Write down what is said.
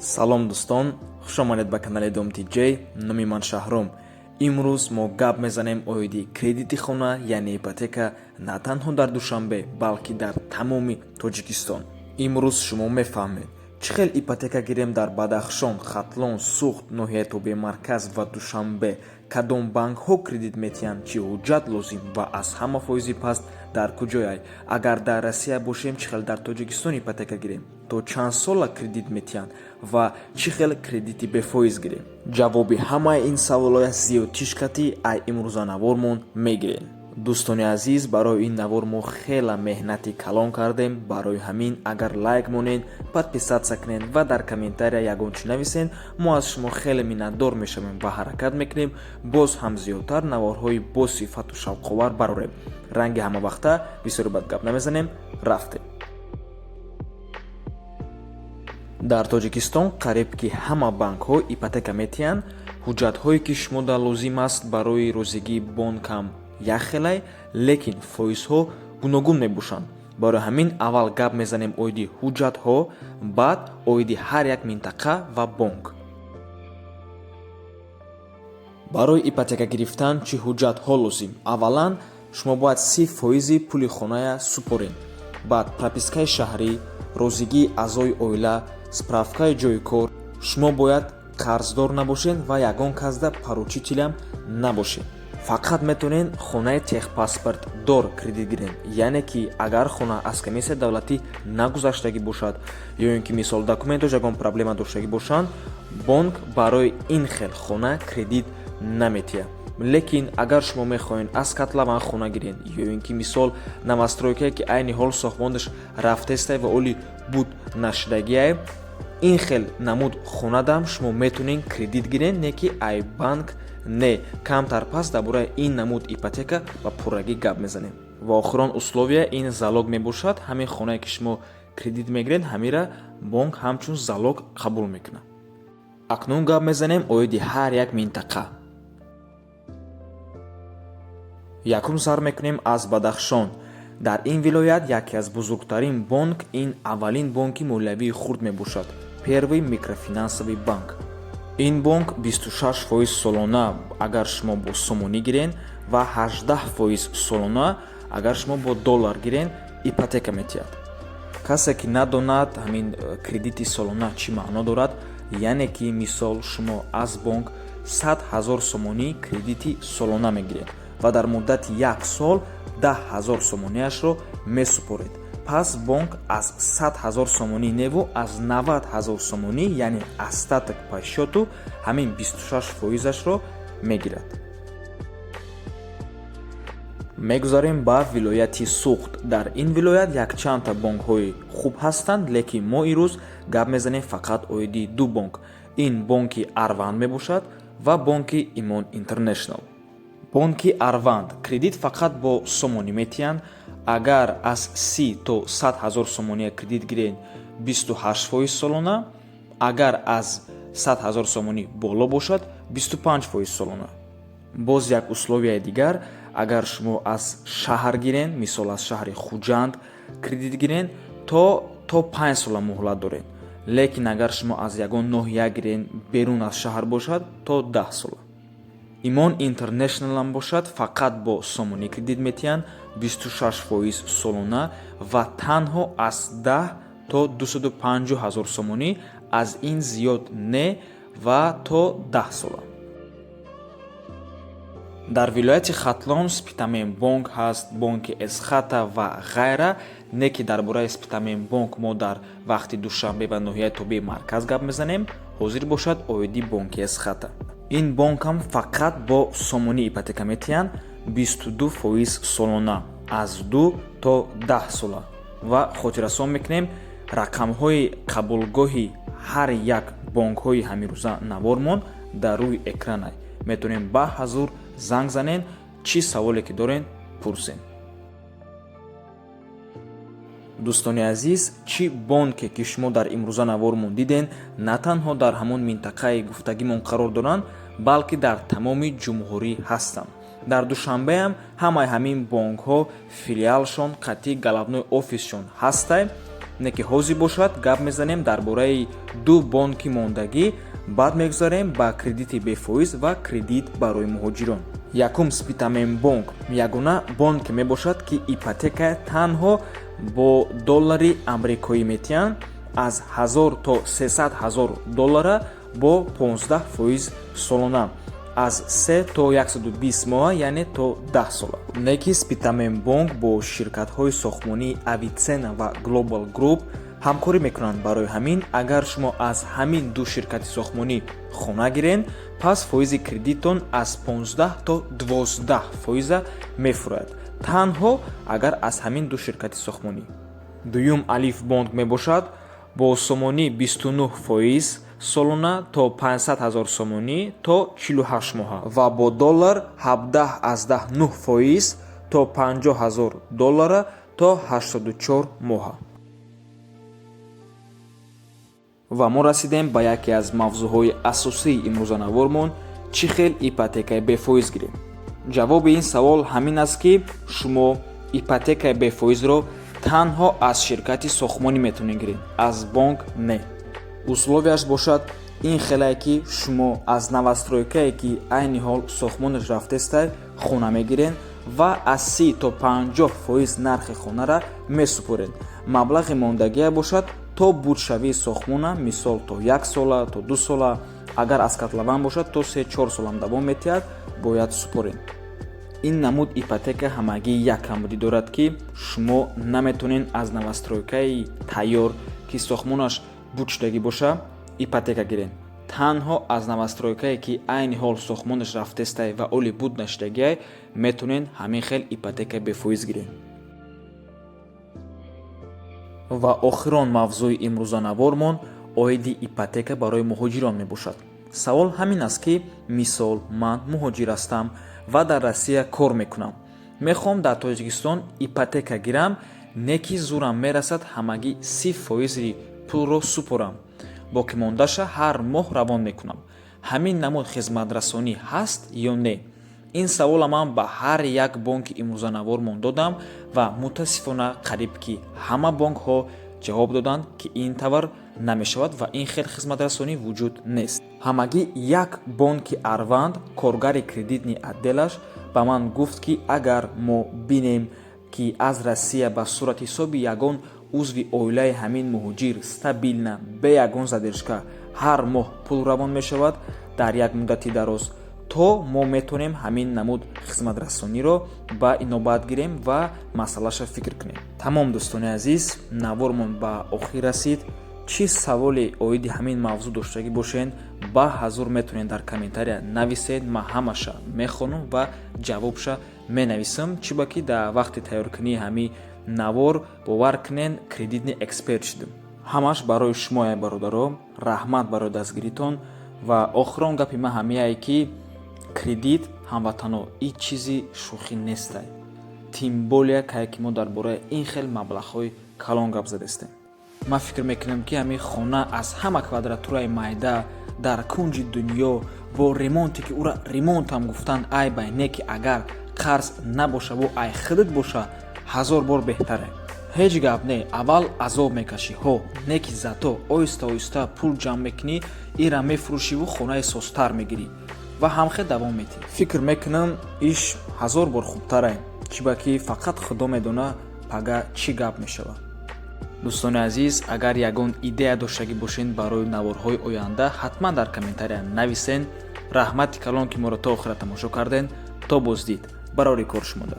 Салом, дӯстон, хушомадед ба канали Дом Тҷй. Номи ман Шаҳром. Имрӯз мо гап мезанем оиди кредити хона, яъне ипотека, на танҳо дар Душанбе, балки дар тамоми Тоҷикистон. Имрӯз шумо мефаҳмед, чӣ хел ипотека гирем дар Бадахшон, Хатлон, Суғд, ноҳияи тобеи марказ ва Душанбе, кадом банкҳо кредит метиҳанд, чӣ ҳуҷҷат лозим ва аз ҳама фоизи паст дар куҷояй. Агар дар Россия бошем, чӣ хел дар Тоҷикистон ипотека гирем, то чанд сола кредит метиҳанд ва чӣ хел кредити бефоиз гирем. Ҷавоби ҳамаи ин саволоя зиёдтишкати ай имрӯза навормон мегирем. Дӯстони азиз, барои ин навор мо хела меҳнати калон кардем. Барои ҳамин агар лайк монед, подписаться кунед ва дар комментария ягон чӣ нависед, мо аз шумо хеле миннатдор мешавем ва ҳаракат мекунем, боз ҳам зиёдтар наворҳои босифату шавқовар барорем. Ранги ҳамавақта бисёри бад гап намезанем, рафтем. Дар Тоҷикистон қариб ки ҳама банкҳо ипотека метиҳанд. Ҳуҷҷатҳое, ки шумо дар лозим аст барои розигии бонкам, якхелай, лекин фоизҳо гуногун мебошанд. Барои ҳамин аввал гап мезанем оиди ҳуҷҷатҳо, баъд оиди ҳар як минтақа ва бонк. Барои ипотека гирифтан чӣ ҳуҷҷатҳо лозим? Аввалан, шумо бояд 30 фоизи пули хоная супоред, баъд пропискаи шаҳрӣ, розигии аъзои оила, справкаи ҷойи кор. Шумо бояд қарздор набошед ва ягон касда поручитель ам набошед. Фақат метавонед хонаи техпаспортдор кредит гиред, яъне ки агар хона аз комиссияи давлатӣ нагузаштагӣ бошад ё ин ки, мисол, документош ягон проблема доштагӣ бошанд, бонк барои ин хел хона кредит наметиҳад. Лекин агар шумо мехоҳед аз котлован хона гиред ё ин ки, мисол, новостройкае, ки айни ҳол сохтмонаш рафтестай ва оли буд нашудагиае, ин хел намуд хонадам шумо метавонед кредит гиред, не ки ай банк не. Камтар пас дар бораи ин намуд ипотека ба пуррагӣ гап мезанем. Ва охирон условия ин залог мебошад. Ҳамин хонае, ки шумо кредит мегиред, ҳамира бонк ҳамчун залог қабул мекунад. Акнун гап мезанем оиди ҳар як минтақа. Якум сар мекунем аз Бадахшон. Дар ин вилоят яке аз бузургтарин бонк ин аввалин бонки молиявии хурд мебошад, Первый микрофинансовый банк. Ин бонк 26% солона, агар шумо бо сомонӣ гирен, ва 18% солона, агар шумо бо доллар гирен, ипотека метиҳад. Касе ки надонад, ҳамин кредити солона чӣ маъно дорад, яъне ки, мисол, шумо аз бонк 100 000 сомонӣ кредити солона мегиред ва дар муддати як сол 10 000 сомониашро месупоред. Пас бонк аз 100 000 сомонӣ неву, аз 90 000 сомонӣ, яъне остаток по счёту, ҳамин 26 фоизашро мегирад. Мегузарем ба вилояти Суғд. Дар ин вилоят якчандта бонкҳои хуб ҳастанд, лекин мо имрӯз гап мезанем фақат оиди ду бонк. Ин бонки Арванд мебошад ва бонки Имон Интернешнал. Бонки Арванд кредит фақат бо сомонӣ метиҳанд. Агар аз 30 то 100 000 сомония кредит гиред, 28% солона, агар аз 100 000 сомонӣ боло бошад, 25% солона. Боз як условияи дигар: агар шумо аз шаҳр гирен, мисол, аз шаҳри Хуҷанд кредит гирен, то 5 сола муҳлат доред, лекин агар шумо аз ягон ноҳия гирен, берун аз шаҳр бошад, то 10 сола. Имон Интернешналам бошад, фақат бо сомонӣ кредит метиҳанд, 26% солона ва танҳо аз 10 то 250 ҳазор сомонӣ, аз ин зиёд не, ва то 10 сола. Дар вилояти Хатлон Спитамен бонк ҳаст, бонки Эсхата ва ғайра, не ки дар бораи Спитамен бонк мо дар вақти Душанбе ва ноҳияи тобеи марказ гап мезанем. Ҳозир бошад оиди бонки Эсхата. Ин бонкам фақат бо сомонӣ ипотека метиҳанд, 22% солона, аз 2 то 10 сола. Ва хотиррасон мекунем, рақамҳои қабулгоҳи ҳар як бонкҳои ҳамирӯза навормон дар рӯи экранай. Метавонем ба ҳазур занг занен, чӣ саволе ки дорен, пурсем. Дӯстони азиз, чӣ бонке ки шумо дар имрӯза навормон диден, на танҳо дар ҳамон минтақаи гуфтагимон қарор доранд, балки дар тамоми ҷумҳурӣ ҳастанд. Дар Душанбеам ҳамаи ҳамин бонкҳо филиалшон қатъи головной офисшон ҳастай. Не ки ҳозир бошад, гап мезанем дар бораи ду бонки мондагӣ, баъд мегузарем ба кредити бефоиз ва кредит барои муҳоҷирон. Якум, Спитамен бонк ягона бонке мебошад, ки ипотека танҳо бо доллари амрикоӣ метиҳанд, аз 1000 то 300 ҳазор доллара бо 15% солона, аз 3 то 120 моҳа, яъне то 10 сола. Не ки Спитамен бонк бо ширкатҳои сохтмонии Авицена ва Глобал Груп ҳамкорӣ мекунанд. Барои ҳамин, агар шумо аз ҳамин ду ширкати сохтмонӣ хона гирен, пас фоизи кредиттон аз 15 то 12 фоиза мефурояд, танҳо агар аз ҳамин ду ширкати сохтмонӣ. Дуюм, Алиф бонк мебошад, бо сомонӣ 29% солона то 500 ҳазор сомонӣ то 48 моҳа ва бо доллар 17,9% то 50 ҳазор доллара то 84 моҳа. Ва мо расидем ба яке аз мавзӯъҳои асосии имрӯзанавормон: чӣ хел ипотекаи бефоиз гирем? Ҷавоби ин савол ҳамин аст, ки шумо ипотекаи бефоизро танҳо аз ширкати сохтмонӣ метавонед гиред, аз бонк не. Условияш бошад ин хелае, ки шумо аз новостройкае, ки айни ҳол сохтмонаш рафтестай, хона мегиред ва аз 30 то 50% нархи хонара месупоред. Маблағи мондагия бошад то бутшавии сохтмона, мисол, то як сола, то 2 сола, агар аз котлован бошад, то 3-4 солам давом метиҳад, бояд супоред. Ин намуд ипотека ҳамагӣ як камбудӣ дорад, ки шумо наметавонед аз новостройкаи тайёр, ки сохтмонаш бут шудагӣ боша, ипотека гиред. Танҳо аз новостройкае, ки айни ҳол сохтмонаш рафтестай ва оли буд нашудагиай, метавонед ҳамин хел ипотекаи бефоиз гиред. Ва охирон мавзӯи имрӯзанавормон оиди ипотека барои муҳоҷирон мебошад. Савол ҳамин аст, ки мисол, ман муҳоҷир ҳастам ва дар Россия кор мекунам, мехоҳам дар Тоҷикистон ипотека гирам, не ки зурам мерасад ҳамагӣ 30 фоизи пулро супорам, боқимондаша ҳар моҳ равон мекунам. Ҳамин намуд хизматрасонӣ ҳаст ё не? Ин савола ман ба ҳар як бонки имрӯзанавормон додам ва мутаассифона қариб ки ҳама бонкҳо ҷавоб доданд, ки ин тавр намешавад ва ин хел хизматрасонӣ вуҷуд нест. Ҳамагӣ як бонки Арванд, коргари кредитный отделаш ба ман гуфт, ки агар мо бинем, ки аз Россия ба суратҳисоби ягон узви оилаи ҳамин муҳоҷир стабильно, бе ягон задержка ҳар моҳ пул равон мешавад дар як муддати дароз, то мо метавонем ҳамин намуд хизматрасониро ба инобат гирем ва масъалаша фикр кунем. Тамом, дӯстони азиз, навормон ба охир расид. Чӣ саволе оиди ҳамин мавзӯъ доштагӣ бошед, ба ҳазур метавонед дар комментария нависед. Ман ҳамаша мехонам ва ҷавобша менависам, чӣ ба ки дар вақти тайёркунии ҳамин навор, бовар кунед, кредитный эксперт шудем. Ҳамаш барои шумоя, бародаро. Раҳмат барои дастгиритон. Ва охирон гапи ман ҳамияе, ки кредит, ҳамватано, ин чизи шӯхӣ нестай, тем более кае ки мо дар бораи ин хел маблағҳои калон гап задастем. Ман фикр мекунам, ки ҳамин хона аз ҳама квадратураи майда дар кунҷи дунё бо ремонте, ки ӯра ремонтам гуфтанд айбай, не ки агар қарз набошаву ай худат боша, ҳазор бор беҳтаре. Ҳеҷ гап не, аввал азоб мекашӣ, ҳо, не ки зато оҳиста оҳиста пул ҷамъ мекунӣ, ира мефурӯшиву хонаи созтар мегирӣ ва ҳамхел давом метиҳӣ. Фикр мекунам, иш ҳазор бор хубтаре, чӣ ба ки фақат Худо медона, пага чӣ гап мешавад. Дӯстони азиз, агар ягон идея доштагӣ бошед барои наворҳои оянда, ҳатман дар комментария нависен. Раҳмати калон, ки моро то охира тамошо карден. То боздид, барори кор шумода.